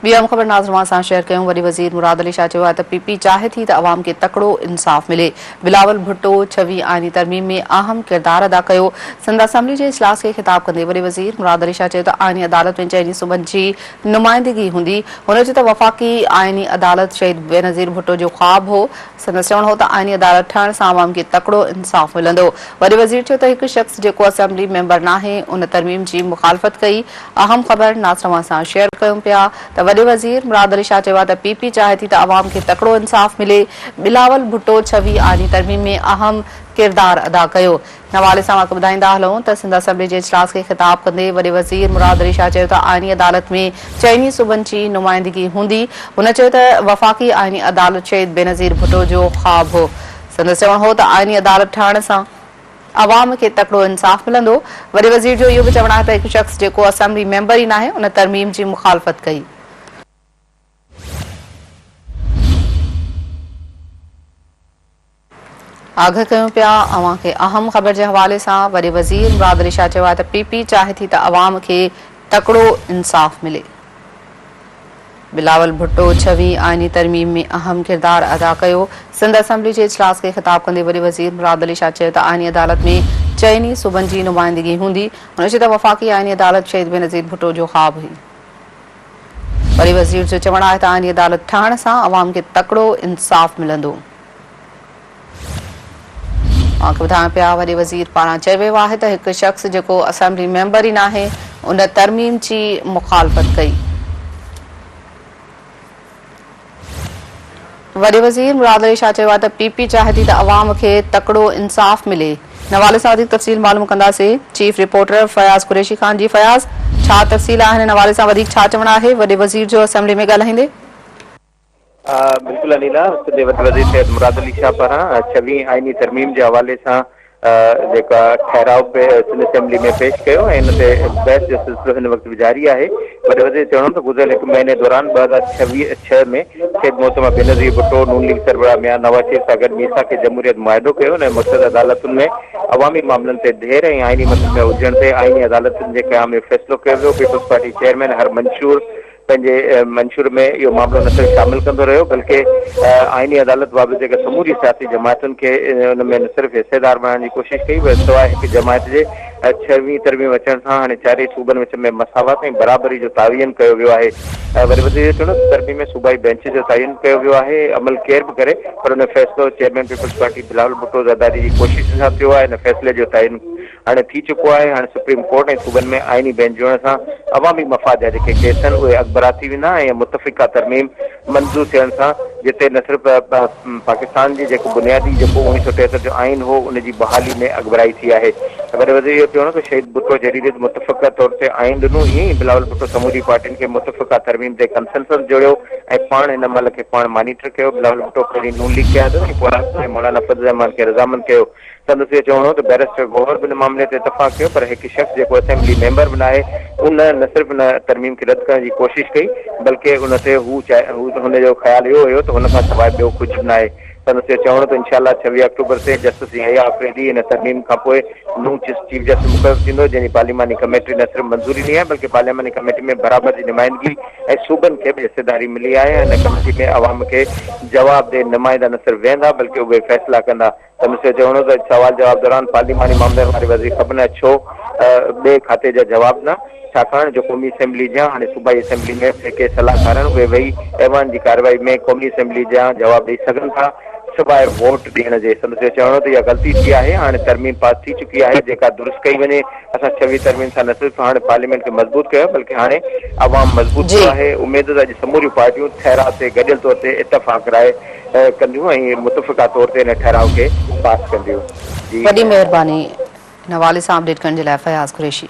ٻي اهم خبر ناظرن اوهان سان شيئر ڪيون وڏي وزير مراد علي شاهه چيو آهي ته پي پي چاهي ٿي ته عوام کي تڪڙو انصاف ملي بلاول ڀٽو ڇويهين آئيني ترميم ۾ اهم ڪردار ادا ڪيو سنڌ اسيمبلي جي اجلاس کي خطاب ڪندي وڏي وزير مراد علي شاهه چيو ته آئيني عدالت ۾ چئني صوبن جي نمائندگي هوندي هن چيو ته وفاقي آئيني عدالت شهيد بينظير ڀٽو جو خواب هو سندس چوڻ هو ته آئيني عدالت ٺهڻ سان عوام کي تڪڙو انصاف ملندو. وڏي وزير چيو ته هڪ شخص جيڪو اسيمبلي ميمبر ناهي ان ترميم جي مخالفت ڪئي. اهم خبر ناصر اوهان سان شيئر ڪيون پيا ته وڏي وزير مراد علي شاهه چيو آهي ته پي پي چاهي ٿي ته عوام کي تڪڙو انصاف ملي. بلاول ڀٽو ڇويهه آئيني ترميم ۾ اهم ڪردار ادا ڪيو. ان حوالي سان اوهان کي ٻڌائيندا هلون ته سنڌ اسيمبلي جي اجلاس کي خطاب ڪندي وڏي وزير مراد علي شاهه چيو ته آئيني عدالت ۾ چئني صوبن جي نمائندگي هوندي. هن چيو ته وفاقي آئيني عدالت شهيد بينظير ڀٽو جو خواب هو. سندس چوڻ هو ته آئيني عدالت ٺهڻ سان عوام کي تڪڙو انصاف ملندو. وڏي وزير جو اهو به چوڻ آهي ته هڪ شخص جيڪو اسيمبلي ميمبر ئي ناهي ان ترميم جي مخالفت ڪئي. آگهه ڪيون پيا اوهان کي اهم خبر جي حوالي سان وڏي وزير مراد علي شاهه چيو آهي ته پي پي چاهي ٿي ته عوام کي تڪڙو انصاف ملي. بلاول ڀٽو ڇويهين آئيني ترميم ۾ اهم ڪردار ادا ڪيو. سنڌ اسيمبلي جي اجلاس کي خطاب ڪندي وڏي وزير مراد علي شاهه چيو ته آئيني عدالت ۾ چئني صوبن جي نمائندگي هوندي. هن چيو ته وفاقي آئيني عدالت شهيد بينظير ڀٽو جو خواب هئي. وڏي وزير جو چوڻ آهي ته آئيني عدالت ٺهڻ سان عوام کي تڪڙو انصاف ملندو. اوهان کي ٻڌايون پيا وڏي وزير پاران چيو ويو آهي ته هڪ شخص جيڪو اسيمبلي ميمبر ئي ناهي ان ترميم جي مخالفت ڪئي. وڏي وزير مراد علي شاهه چيو آهي ته پي پي چاهي ٿي ته عوام کي تڪڙو انصاف ملي. ان حوالي سان وڌيڪ تفصيل معلوم ڪنداسين چيف رپورٽر فياض قريشي خان جي فياض ڇا تفصيل آهن ان حوالي سان وڌيڪ ڇا چوڻ آهي وڏي وزير جو اسيمبلي ۾ ڳالهائيندي. بلڪل انيلا، سنڌ جي وڏي وزير سيد مراد علي شاهه پاران ڇويهين آئيني ترميم جي حوالي سان جيڪا ٺهراء سنڌ اسيمبلي ۾ پيش ڪيو ۽ ان تي بحث جو سلسلو هن وقت به جاري آهي. وڏي وزير جو چوڻ هو ته گذريل هڪ مهيني دوران 2026 ڇهه ۾ شهيد محترمه بينظير ڀٽو نون ليگ سربراهه ميان نواز شريف سان گڏ ميثاق جمهوريت معاهدو ڪيو ان جو مقصد عدالتن ۾ عوامي معاملن تي ڍير ۽ آئيني مسئلن ۾ الجهڻ تي آئيني عدالتن جي قيام جو فيصلو ڪيو ويو پيپلز پارٽي چيئرمين هر منشور پنهنجي منشور ۾ اهو معاملو نه صرف شامل ڪندو رهيو بلڪه آئيني عدالت بابت جيڪا سموري سياسي جماعتن کي ان ۾ نه صرف حصيدار بڻائڻ جي ڪوشش ڪئي پر سواء هڪ جماعت جي ڇهوين ترميم اچڻ سان هاڻي چارئي صوبن وچ ۾ مساوات ۽ برابري جو تعين ڪيو ويو آهي. وڏي وزير جو چوڻ هو ته ترميم ۾ صوبائي بينچ جو تعين ڪيو ويو آهي عمل ڪير به ڪري پر ان فيصلو chairman peoples party Bilawal Bhutto Zardari جي ڪوششن سان ٿيو آهي ان فيصلي جو تعين هاڻي ٿي چڪو آهي، هاڻي سپريم ڪورٽ ۽ صوبن ۾ آئيني بينچ جوڙڻ سان عوامي مفاد جا جيڪي ڪيس آهن اهي اڳڀرا ٿي ويندا ۽ متفقه ترميم منظور ٿيڻ سان جتي نه صرف پاڪستان جي جيڪو بنيادي جيڪو اوڻيهه سو ٽيهتر جو آئين هو ان جي بحالي ۾ اڳڀرائي ٿي آهي. وڏي وزير اهو چوڻ هو ته شهيد ڀٽو جهڙي ريت متفقه طور تي آئين ڏنو ائين ئي بلاول ڀٽو سموري پارٽين کي متفقه ترميم تي ڪنسنسس جوڙيو ۽ پاڻ ان عمل کي پاڻ مانيٽر ڪيو، بلاول ڀٽو پهرين نون ليگ قيادت ۽ پوء ۽ مولانا فضل الرحمان کي رضامند ڪيو. سندس اهو چوڻ هو ته بئريسٽر گوهر به ان معاملي تي اتفاق ڪيو پر هڪ شخص جيڪو اسيمبلي ميمبر به ناهي ان نه صرف ان ترميم کي رد ڪرڻ جي ڪوشش ڪئي بلڪه ان تي هو هن جو خيال اهو هيو ته هن کان سواء ٻيو ڪجهه به ناهي. سندس اهو چوڻ هو ته انشاء الله ڇويهه آڪٽوبر تي جسٽس يحيٰ آفريدي ان ترميم کانپوء نئون چيف جسٽس مقرر ٿيندو جنهن جي پارلياماني ڪميٽي نه صرف منظوري ڏني آهي بلڪه پارلياماني ڪميٽي ۾ برابر جي نمائندگي ۽ صوبن کي به حصيداري ملي آهي ۽ ان ڪميٽي ۾ عوام کي جوابده نمائندا نه صرف ويهندا بلڪه اهي فيصلا ڪندا. سندس اهو چوڻ هو ته سوال جواب دوران پارلياماني معاملن واري وزير خبر ناهي ڇو ٻئي کاتي جا جواب ڏنا، ڇاڪاڻ جو قومي اسيمبلي جيان هاڻي صوبائي اسيمبلي ۾ به جيڪي صلاحڪار آهن اهي ويهي ايوان جي ڪارروائي ۾ قومي اسيمبلي جيان جواب ڏئي سگهن ٿا سواء ووٽ ڏيڻ جي. سندس اهو چوڻ هو ته اها غلطي ٿي آهي، هاڻي ترميم پاس ٿي چڪي آهي جيڪا درست ڪئي وڃي، اسان ڇويهه ترميم سان نه صرف هاڻي پارليامينٽ کي مضبوط ڪيو آهي بلڪه هاڻي عوام مضبوط ٿيو آهي، اميد ته اڄ سموريون پارٽيون ٺهراء تي گڏيل طور تي اتفاق راء ڪنديون ۽ متفقه طور تي ان ٺهراء کي پاس ڪنديون. جي وڏي مهرباني ان حوالي سان اپڊيٽ ڪرڻ جي لاء فياض قريشي.